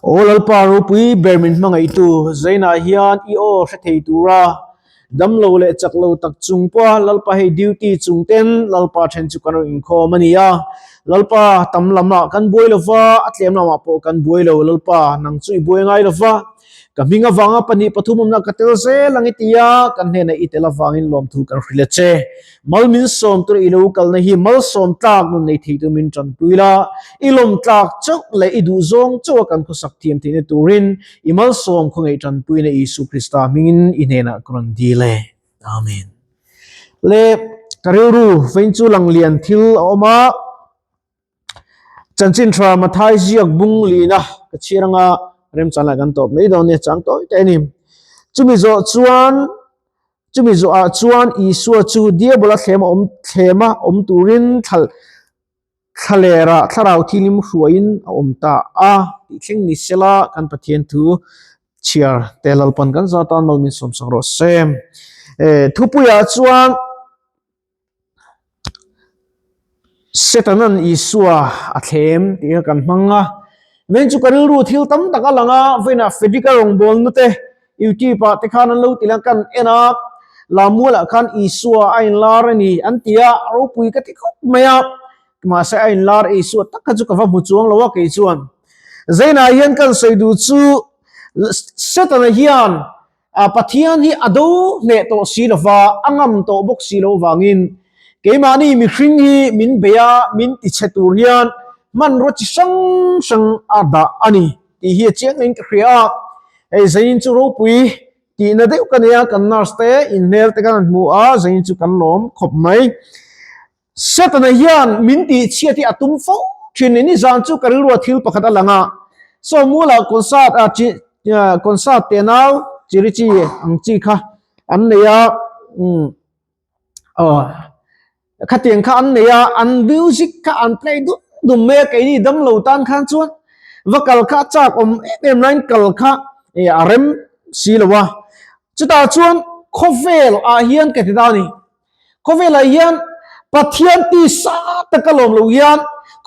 Aw Lalpa ropui ber min hmangaihtu Zainah hian i aw hre thei tura damlo leh chak lo tak chung pawha Lalpa hei duty chung ten Lalpa then chu kan rawn inkhawm a ni a. Lalpa tam lamah kan buai lova, a tlem lamah pawh kan buai lo Lalpa nang chu i buai ngai lova. Ka hming avanga pahnih pathum awmna ka tel zel ang i ti a, kan hnenah i tel avangin lawmthu kan hrilh a che. Mal min sawm tur i lo kalna hi malsawm tlak nun nei thei tur min tanpui la, i lawm tlak chauh leh i duhzawng chauha kan khawsak thiam theihna turin i malsawm khawngaih tanpuina Isu Krista hmingin i hnenah ka rawn dil e. Amen. Le ka rilru vein chu lang lian thil a awm a. Chanchin tha Mathai ziak bung lina ka chhiar anga remchan lah kan tawp mai dawn nia chang tawi te a ni. Chumi zawh chuan chumi zawhah chuan Isua chu Diabola thlema awm thlema awm turin thla thlalera thlarau thilim hruaiin a awm ta a tih thleng ni sela kan Pathian thu chhiar te Lalpan kan za tan mal min sawmsak rawh se. Thupuiah chuan. Setanan Isua a thlem tih kha kan hmang a, veng chu ka rilru thil tam tak a lang a, vawiinah Frederick-a rawngbawlna te YouTube ah te khan an lo ti lang kan en a, Lamualah khan Isua a inlar a ni an ti a, a ropui ka ti khawp mai a, mahse a inlar Isua tak kha chu ka va hmu chuang lo a kei chuan. Zainah hian kan sawi duh chu Setana hian A Pathian hi a do hneh tawh si lova, a ngam tawh bawk si lo vangin keimahni mihring hi min bei a, min ti chhe tur hian hmanraw chi hrang hrang a dah a ni tih hi a chiang in ka hria a. Hei Zain chu ropui tihna deuh ka nei a, kan nurse te inhmel te kan han hmu a, Zain chu kan lawm khawp mai. Setana hian min tih chhiat hi a tum fo thin ni. Nizan chu ka rilrua thil pakhat a lang a, Sawmula concert a chi concert te nau chirichi ang chi kha an nei a, umm aw khatiang kha an nei a, an music kha an play dum dum mai a, keini damlo tan khan chuan va kal kha a chak awm em em laiin kal kha a rem si lo a, chutah chuan khawvel ah hian ka ti ta a ni. Khawvelah hian Pathian tisa taka lawm lo hian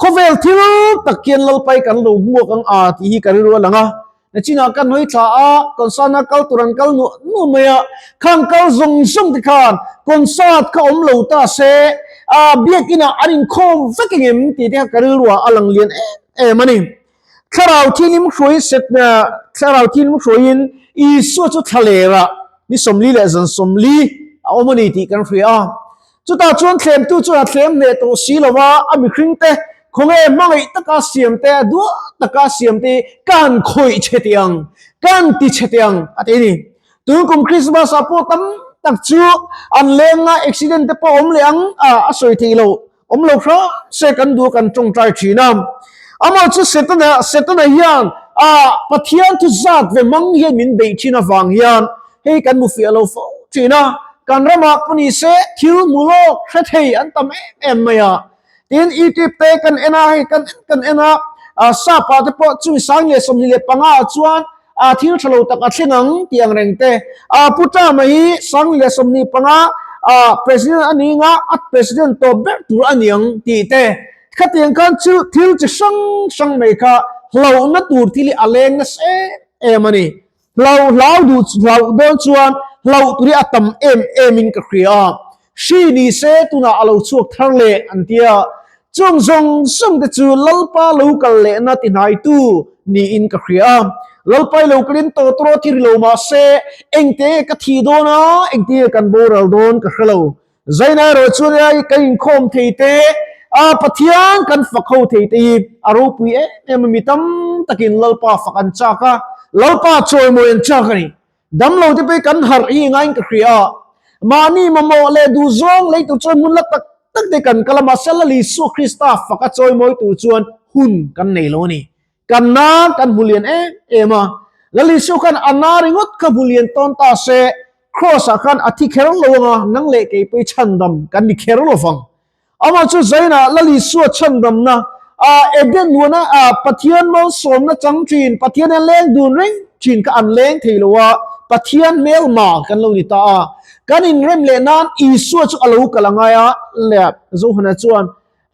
khawvel thil tak hian Lalpai kan lo hmuak ang a tih hi ka rilru a lang a. Nachinah kan hawi thla a, concert a kal tur an kal nuah nuah mai a, khang kal zawng zawng te khan concert kha awm lo ta se, a biakinah an inkhawm vek engem tih te kha ka rilruah a lang lian em em a ni. Thlarau thianghlim hruai set Thlarau thianghlim hruaiin Isua chu thlalerah ni 40 leh zan 40 a awm a ni tih kan hria a. Chutah chuan thlemtu chuan a thlem hneh tawh si lo va, a mihringte khawnge hmangaih taka siamte, a duah taka siamte kan khawih che teh ang, kan ti che teh ang a ti a ni. Tun kum Christmas ah pawh tam tak chu an leng a, accident te pawh awm leh ang a, a sawi theih loh. Awm lo hra se kan duh kan tawngtai thin a. Amah chu Setana, Setana hian a Pathian thu zat ve mang hian min beih thin avang hian hei kan hmu fiah lo fo thin a. Kan ramah pawh ni se thil hmu lawk hre thei an tam em em mai a. Tin, YouTube te kan en a, hei kan en kan en a, sapa te pawh chu 1025 ah chuan a thil tha lo tak a thleng ang tih ang reng te. A Pu Trump-a hi 1025 a President a ni nga, a President tawp ber tur a ni ang tih te. Khatiang khan chu thil chi hrang hrang mai kha hlauhna tur thil hi a leng nasa em em a ni. Hlau hlau duh hlauh dawn chuan hlauh tur hi a tam em em in ka hria a. Hri ni se tunah a lo chhuak thar leh an ti a, chung zawng zawng te chu Lalpa lo kal lehna ti hnaitu niin ka hria a. Lalpa i lo kalin tawh tawh thi ri lo mah se engte nge ka thih dawn a, engte nge kan boral dawn ka hre lo. Zaina erawh chuan ai kan inkhawm thei te, a Pathian kan fak ho thei te hi a ropui em em a, mi tam takin Lalpa fak an chak a, Lalpa chawimawi an chak a ni. Damlo te pawh kan harh hi ngaiin ka hria a, mahni mamawh leh duhzawng lei tur chuan hmun la tak tak te kan kal a, mahse Lal Isua Krista faka chawimawi tur chuan hun kan nei lo a ni. Kan na kan hmu lian em em a, Lal Isua khan a na ringawt kha hmu lian tawn ta se, Kraws ah khan a thi kher lo anga nang leh kei pawh i chhandam kan ni kher lo vang. Amah chu Zainah Lal Isua chhandamna, a Eden huana a Pathian malsawmna chang thin, Pathian a leng dun reng thin kha an leng thei lo a, Pathian hmelma kan lo ni ta a. Kan inrem leh nan Isua chu a lo kal a ngai a, leh Johana chuan.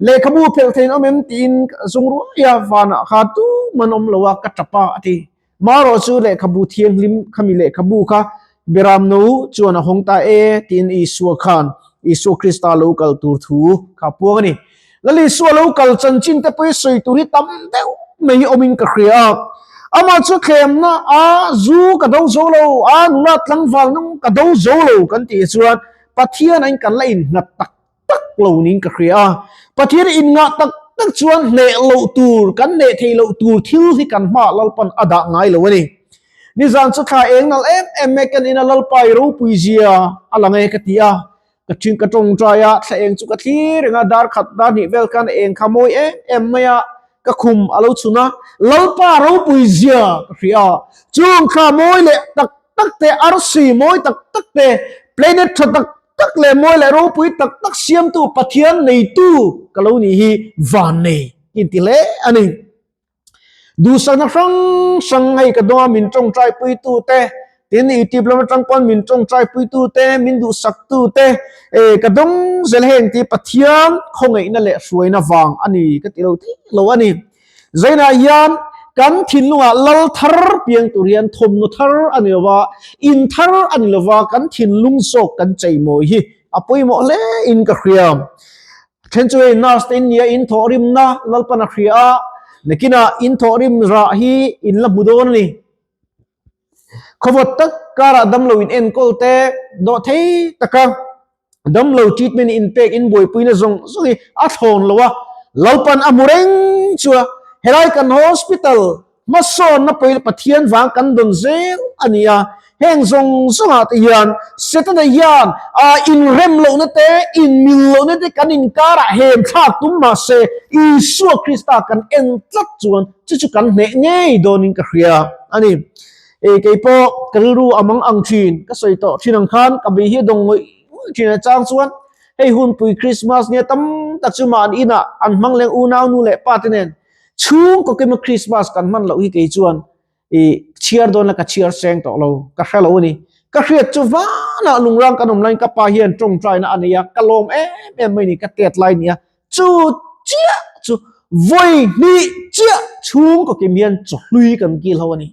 Lehkhabu phelh theiin awm em tiin ka zung ruai a, vanah kha tuman awm lo a, ka tap a, a ti. Marawh chu lehkhabu thianghlim khami lehkhabu kha Beramno chuan a hawng ta e tiin Isua khan Isua Krista lo kal tur thu kha a puang a ni. Lal Isua lo kal chanchin te pawh hi sawi tur hi tam deuh mai hi awmin ka hria a. Amah chu thlemna a zu ka do zo lo, a nula tlangval nung ka do zo lo kan tih chuan Pathian a in kan la innghat tak tak lo niin ka hria a. Pathian inngah tak tak chuan hneh loh tur, kan hneh theih loh tur thil hi kan hmaah Lalpan a dah ngai lo a ni. Nizan chu thla eng nalh em em mai kan ina Lalpa i ropui zia a lang e ka ti a. Ka thin ka tawngtai a, thla eng chu ka thlir reng a, dar khat dar hnih vel khan eng kha mawi em em mai a, ka khum a lo chhun a, Lalpa ropui zia ka hria a. Chung thla mawi leh tak tak te, arsi mawi tak tak te, planet tha tak tak leh mawi leh ropui tak tak siamtu Pathian neitu ka lo nih hi vannei ka inti hle a ni. Duhsakna hrang hrang hei ka dawnga min tawngtai puitu te, tin YouTube lam atang pawn min tawngtai puitu te, min duhsaktu te eh ka dawng zel heng tih Pathian khawngaihna leh hruaina vang a ni ka ti lo thei lo a ni. Zainah hian kan thinlungah lal thar piang tur hian thawmhnaw thar a ni lova, in thar a ni lova, kan thinlung zawk kan cheimawi hi a pawimawh hle in ka hria. Then chu hei nurse te in nia in thawhrimna Lalpan a hria a, nakinah in thawhrim rah hi in la hmu dawn a ni. Khawvawt tak karah damlo in enkawl te dawh thei taka damlo treatment in pek in buaipuina zawng zawng hi a thlawn lo a, Lalpan a hmu reng chu a, helai kan hospital hmasawnna pawhin Pathian vang kan dawn zel a ni a, heng zawng zawngah te hian Setana hian a inrem lohna te, inmil lohna te kan inkarah hem thlak tum mah se Isua Krista kan en tlat chuan chu chu kan hneh ngei dawnin ka hria a ni. Ei kei pawh ka rilru a mang ang thin, ka sawi tawh thin ang khan ka bei hi a dawng ngawih ngawih thin a chang chuan hei hunpui Krismas nia tam tak chu mahni inah an hmang leng unau nu leh pa te nen Chhungkaw kima Christmas kan hman loh hi kei chuan i chhiar dawn la ka chhiar seng tawh lo, ka hre lo a ni. Ka hriat chu vanah lungrang kan awm laiin ka pa hian tawngtaina a nei a, ka lawm em em mai ni, ka tet lai nia. Chu chiah chu vawi hnih chiah chhungkaw kim hian chawhlui kan kil ho a ni.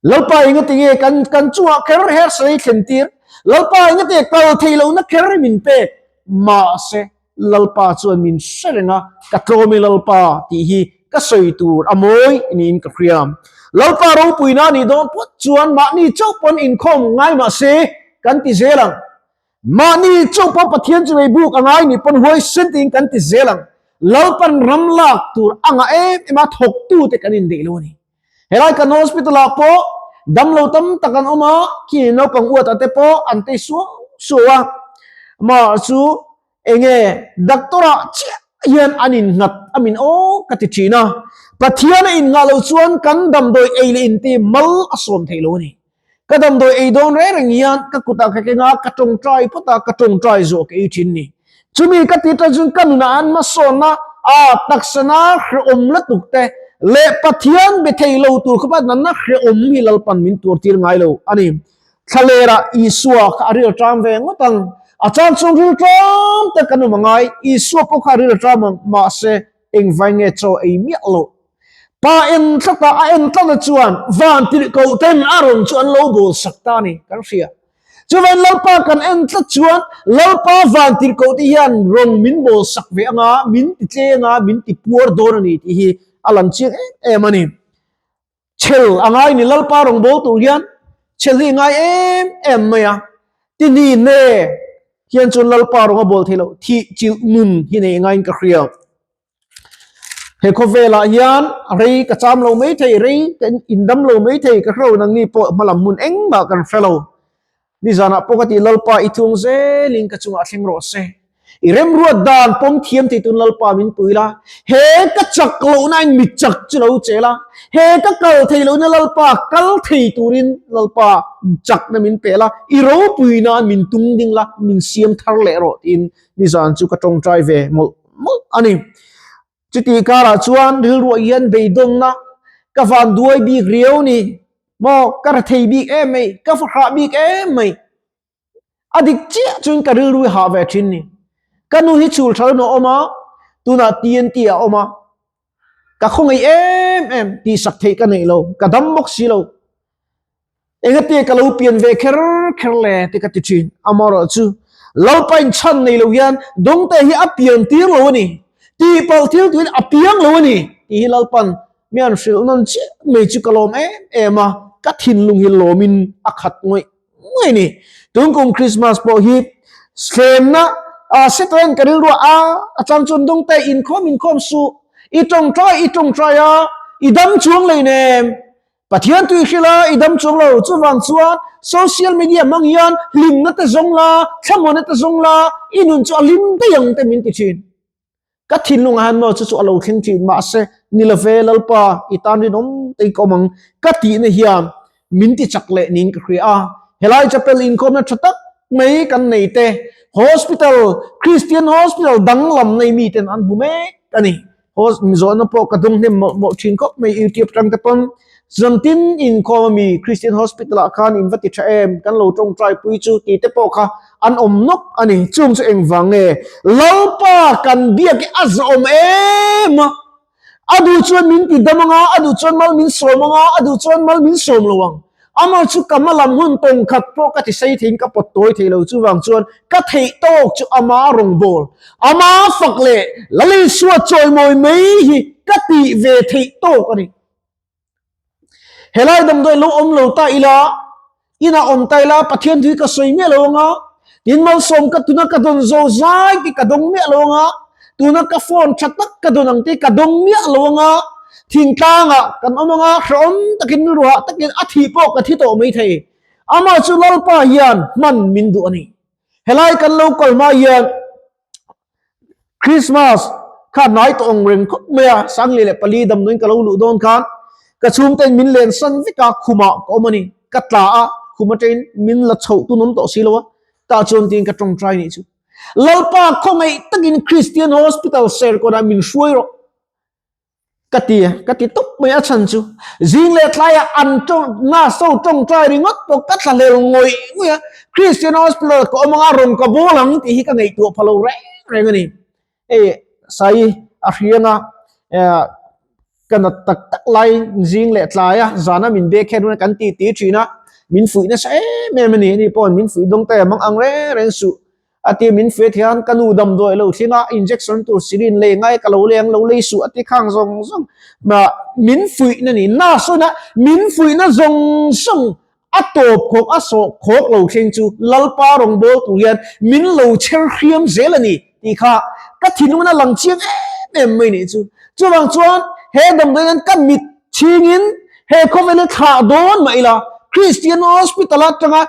Lalpa engati nge kan kan chungah kher her sawi thlen tir? Lalpa engati nge kal thei lohna kher hi min pek? Mahse, Lalpa chuan min hre reng a, ka tlawm e Lalpa tih hi ka sawi tur a mawi niin ka hria. Lalpa ropuina a nih dawn phawt chuan mahni chauh pawn inkhawm ngai mah se kan ti zel ang. Mahni chauh pawh Pathian chu ngei buk a ngai nih pawn huaisen tiin kan ti zel ang. Lalpan ram lak tur a ngah em em a, thawktute kan indeih lo a ni. Helai kan hospital ah pawh damlo tam tak an awm a, khi naupang uat ah te pawh an tei suau suau a, amah chu enge doctor ah chiah hian an innghat a min aw ka ti thin a, Pathian a inngah loh chuan kan damdawi ei leh in te mal a sawm theih lo a ni. Ka damdawi ei dawn reng reng hian ka kutah ka keng a, ka tawngtai phawt a, ka tawngtai zawh ka ei thin ni. Chumi ka tih tan chuan ka nunah an hmasawnna a taksana hrehawm lutuk te leh Pathian be thei lo tur khawpa natna hrehawm hi Lalpan min tuar tir ngai lo a ni. Thlalerah Isua kha a ril ṭam ve ngawt ang. A chang chuan ril ṭam tak kan awm a ngai. Isua pawh kha a ril ṭam ang, mahse engvai nge chaw ei miah loh. Pa en tlata a en tlata chuan van tirhkoh ten a rawn chu an lo bawl sak ta a ni kan hria. Chuvain Lalpa kan en tlat chuan Lalpa van tirhkoh te hian rawn min bawl sak ve anga min ti tleng a min ti puar dawn a ni tih hi a lang chiang em em a ni. Chhel a ngai ni Lalpa rawn bawl tur hian chhel hi ngai em em mai a. Tini ne hian chuan Lalpa rawn a bawl thei loh thih chilh nun hi nei ngaiin ka hria. He khawvelah hian rei ka cham lo mai thei, rei ka indam lo mai thei, ka hre lo nangni pawh hmalam hmun engmah kan hre lo. Nizanah pawh ka ti Lalpa i thung zelin ka chungah thleng rawh se. I remruat dan pawm thiam thei tun Lalpa min pui la, he ka chak lohna in mi chak chu lo che la, he ka kal thei lohna Lalpa kal thei turin Lalpa chakna min pe la, i ropui nan min tung ding la, min siam thar leh rawh tiin nizan chu ka tawngtai ve mawlh mawlh a ni. Chutih karah chuan rilruah hian beidawnna ka van duai bik riau ni maw, ka rethei bik em mai, ka fahrah bik em mai. A dik chiah chuan ka rilru hi hah ve thin ni. Ka nu hi chhul tha lo awm a, Tunah TNT ah a awm a, ka khawngaih em em tihsak theih ka neih lo, ka dam bawk si lo. Engati ka lo pian ve kher kher le te ka ti thin. Amaherawhchu Lalpa in chhan nei lo hian dawngte hi a pian tir lo a ni, tihpalh thil tuin a piang lo a ni tih hi Lalpan mi an hrilh nawn chiah mai chu ka lawm em em a, ka thinlung hi lawmin a khat ngawih ngawih a ni. Tun kum Christmas pawh hi thlemna Satan ka rilru a, a chang chuan dawngte inkhawm inkhawm suh, i tawngtai i tawngtai a, i dam chuang leinem. Pathian tui hrilh a, i dam chuang lo. Chuvang chuan social media hmang hian hlimna te zawng la, thlamuanna te zawng la, i nun chu a hlim daih ang te min ti thin. Ka thinlungah hian maw chu chu a lo thleng thin. Mahse, ni love Lalpa, i tan rinawm te i ka awm ang ka tihna hian min ti chak leh niin ka hria a. Helai chapel inkhawmna tha tak mai kan nei te, hospital, Christian hospital danglam nei miten an hmu mek a ni. Host Mizona pawh ka dawng hnem mawlh mawlh thin khawp mai YouTube tang te pawn zantin inkhawm ami Christian Hospital ah khan in va ti tha em kan lo tawngtai pui chu tih te pawh kha an awm nawk a ni chung chu engvang nge Lalpa kan biak hi a zawm em a a duh chuan min ti dam anga a duh chuan mal min sawm anga a duh chuan mal min sawm lo ang Amah chu ka hma lam hun tawng khat pawh ka ti sei theiin ka pawt tawi thei lo, chuvang chuan ka theih tawk chu ama rawngbâwl, ama fak leh Lalisua chawimawi mai hi ka tih ve theih tawk a ni. Helai damdawi lo awm lo ta ila, inah awm ta ila Pathian thu hi ka sawi miah lo anga, tin malsawm ka tuna ka dawn zo zai tih ka dawng miah lo anga, tuna ka phone tha tak ka dawn ang tih ka dawng miah lo anga, Thingtlangah kan awm anga hrehawm takin rilruah takin a thih pawh ka thi tawh mai thei. Amah chu Lalpa hian hman min duh a ni. Helai kan lo kal hma hian Christmas kha hnai tawh ang reng khawp mai a, Sangli leh Pali damdawiin ka lo luh dawn khan ka chhungte'n min len san vek a, khumah ka awm a ni. Ka tla a, khum atangin min la chhoh tun awm tawh si lo a, tah chuan tiin ka tawngtai nih chu. Lalpa khawngaih takin Christian Hospital Serkawnah min hruai rawh. Ka ti, ka ti tawp mai a chhan chu. Zing leh tlaiah an tawng, nurse ho tawngtai ringawt pawh ka thlahlel ngawih ngawih a. Christian Hospital ka awm anga rawn ka bawl ang tih hi ka ngaihtuah pha lo reng reng a ni. Hei Sai a hriang a, ka nat tak tak lai zing leh tlaia zana min bek hian kan ti ti thin a, min fuih nasa em em a ni. Ani pawhin min fuih dawng ta em ang ang reng reng suh. A ti min fet hian ka nu damdawi lo thling a, injection tur syringe lei ngai ka lo lei ang lo lei suh a ti khang zawng zawng. Mah min fuihna ni, na sawn a min fuihna zawng zawng a tawp khawk a sawh khawk lo thleng chu Lalpa rawngbâwl tur hian min lo chher hriam zel a ni tih kha ka thinlungin a lang chiang em em mai nih chu. Chuvang chuan he damdawi hian ka mit chhingin he khawvel hi thlah dawn mah ila Christian Hospital atanga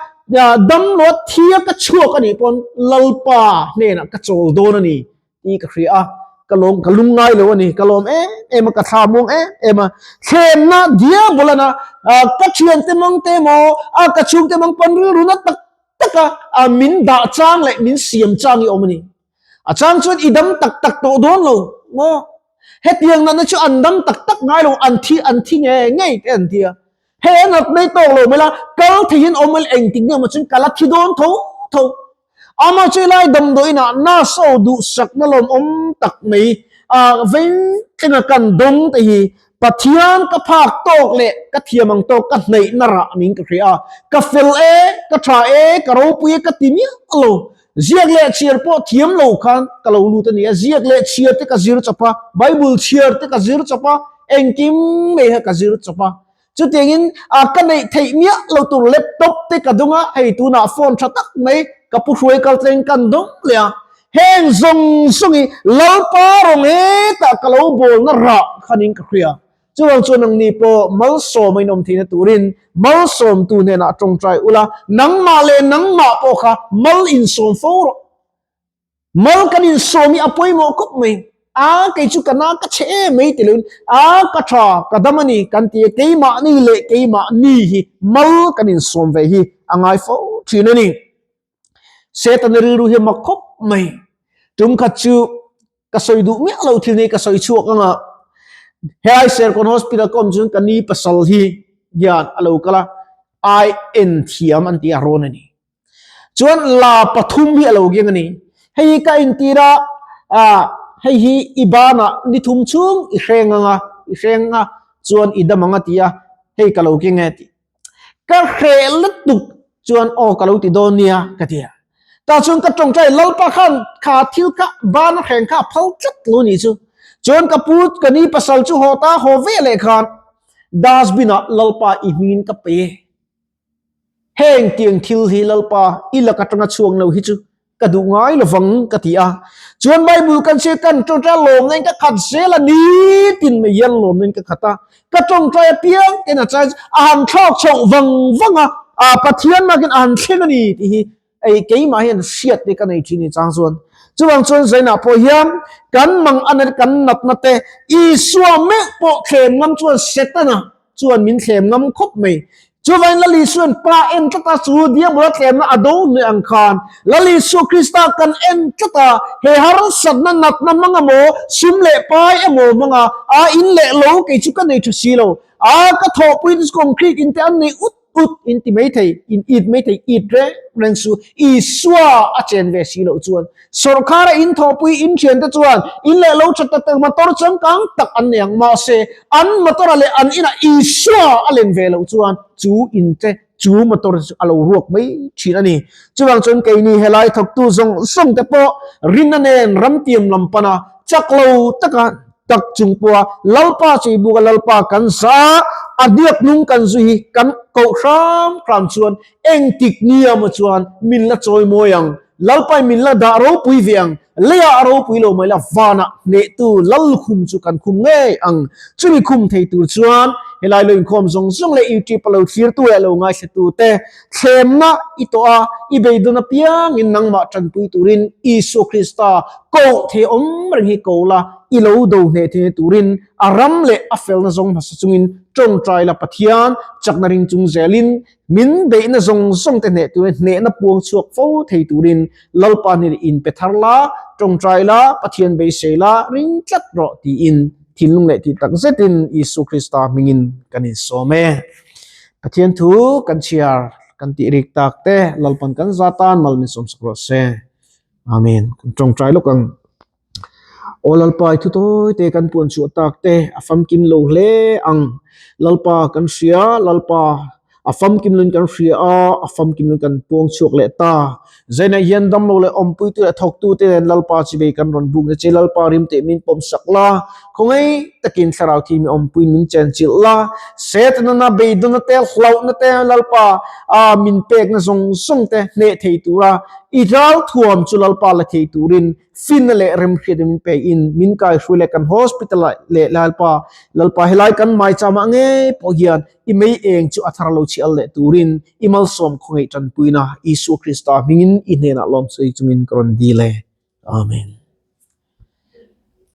damlo thia ka chhuak a nih pawn Lalpa hnenah ka chawl dawn a ni tih ka hria a, ka lawm ka lung ngai lo a ni, ka lawm em em a, ka thla muang em em a, thlemna diabolana ka thiante mang te emaw ka chhungte mang pawn rilru na tak taka min dah chang leh min siam chang hi a awm a ni. A chang chuan i dam tak tak tawh dawn lo maw? Hetiang natna chu an dam tak tak ngai lo, an thi an thi ngei ngei te an ti a. Hei a nat mai tawk lo mai la, kal theihin awm ila engtik nge maw chuan ka la thi dawn tho tho. Amah chu helai damdawiinah nurse ho duhsakna lawmawm tak mai veng tlenga kan dawng te hi Pathian ka phak tawk leh ka thiam ang tawk ka hnaihna rah niin ka hria a. Ka fel e, ka tha e, ka ropui e ka ti miah lo. Ziak leh chhiar pawh thiam lo khan ka lo lut a ni a, ziak leh chhiar te ka zir chawp a, Bible chhiar te ka zir chawp a, engkim mai kha ka zir chawp a. Chutiangin a ka neih theih miah lo tur laptop te ka dawng a, hei tunah phone tha tak mai ka pu hruai kal tleng kan dawng leh a. Heng zawng zawng hi Lalpa rawng hetah ka lo bawlna rah khanin ka hria. Chuvang chuan nangni pawh malsawm a inawm theihna turin malsawmtu hnenah tawngtai ula, nangmah leh nangmah pawh kha mal insawm fo rawh. Mal kan insawm hi a pawimawh khawp mai. A kei chu ka na ka chhe em mai ti loin a ka tha ka dam a ni kan ti a, keimahni leh keimahni hi mal kan insawm ve hi a ngai fo thin a ni. Setana rilru hi a mak khawp mai. Tum khat chu ka sawi duh miah lo thil nei ka sawi chhuak anga helai Serkawn Hospital ka awm chuan ka ni pasal hi hian a lo kal a, ai en thiam an tih a rawn a ni. Chuan la pathum hi a lo keng a ni. Hei hi ka entir a, ah. hei hi i banah ni thum chhung i hreng anga i hreng a chuan i dam ang a ti a, hei ka lo keng e tih. Ka hreh lutuk chuan aw ka lo ti dawn nia ka ti a. Tah chuan ka tawngtai Lalpa khan kha thil kha bana hreng kha a phal tlat lo nih chu. Chuan ka pu ka ni pasal chu haw ta haw ve leh khan dustbin ah Lalpa i hmingin ka pe e. Heng tiang thil hi Lalpa i lak atanga chhuak lo hi chu ka duh ngai lovang ka ti a. Chuan Bible kan chhiar kan tawngtai lawmna in ka khat zel a, nitin mai hian lawmna in ka khat a. Ka tawngtai apiang ten a chai chu a han thlawk chhoh vang vang a, a Pathian nakin a han thleng a ni tih hi ei keimah hian hriat te ka nei thin ni chang chuan. Chuvang chuan Zainah pawh hian kan mang ana te kan natna te Isua meuh pawh thlem ngam chuan Setana chuan min thlem ngam khawp mai. Chuvangin Lal Isua'n Pa en tlat a, chu Diabola tlemna a do hnuai ang khan Lal Isua Krista kan en tlat a, he harsatna natna hmang emaw, sum leh pai emaw hmanga a in leh lo kei chu ka nei tha si lo, a ka thawhpui te chu concrete in te an nei ut ut in ti mai thei, in it mai thei, it reng reng su Isua a chen ve si loh chuan Sawrkhara in thawhpui in thiante chuan in leh lo tha tak tak motor changkang tak an nei ang mahse an motor ah leh an inah Isua a len ve loh chuan chu in te chu motor chu a lo ruak mai thin a ni. Chuvang chuan keini helai thawktu zawng zawng te pawh rinna nen ramtiam lam pana chak lo taka tak chung pawha Lalpa cheibuka Lalpa kan za a hniak hnung kan zui hi kan koh hram hram chuan engtik nia maw chuan min la chawi mawi ang. Lalpai min la dah ropui ve ang, leiah a ropui lo mai la, vanah hnehtu Lallukhum chu kan khum ngei ang. Chumi khum thei tur chuan helai lo inkhawm zawng zawng leh YouTube a lo thlirtu leh lo ngaithlatu te thlemna i tawh a, i beidawn apiangin nangmah tanpui turin Isua Krista koh thei awm reng hi ko la, i lo do hneh thei turin a ram leh a felna zawng hmasa chungin tawngtai la Pathian chakna ring chung zelin Min beihna zawng zawng te hneh turin hnehna puang chhuak fo thei turin Lalpa hnenah in pe thar la, tawngtai la, Pathian beisei la, ring tlat rawh tiin thinlung leh tih tak zetin Isua Krista hmingin kan insawm e. Pathian thu kan chhiar kan tih rik tak te Lalpan kan za tan mal min sawmsak rawh se. Amen. Kan tawngtai lawk ang. Aw Lalpa i thu tawi te kan puan chhuah tak te a famkim lo hle ang. Lalpa kan hria, Lalpa a famkim loin kan hria a, a famkim loin kan puang chhuak leh ta. Zainah hian damlo leh awmpuitu leh thawktu te nen Lalpa chivei kan rawn buk na che Lalpa rim teh min pawm sak la, khawngaih takin thlarau thi mi awmpuiin min chenchilh la, Setana na beidawnna te hlauhna te Lalpa a min pekna zawng zawng te hneh thei tura i ralthuam chu Lalpa la thei turin Finna leh remhriat in min pe in min kaihruai leh kan hospital ah leh Lalpa Lalpa helai kan maicham ah ngei pawh hian i mei eng chu a thar lo chhial leh turin i malsawm khawngaih tanpuina Isua Krista hmingin i hnenah lawmsawi chungin ka rawn dil e. Amen.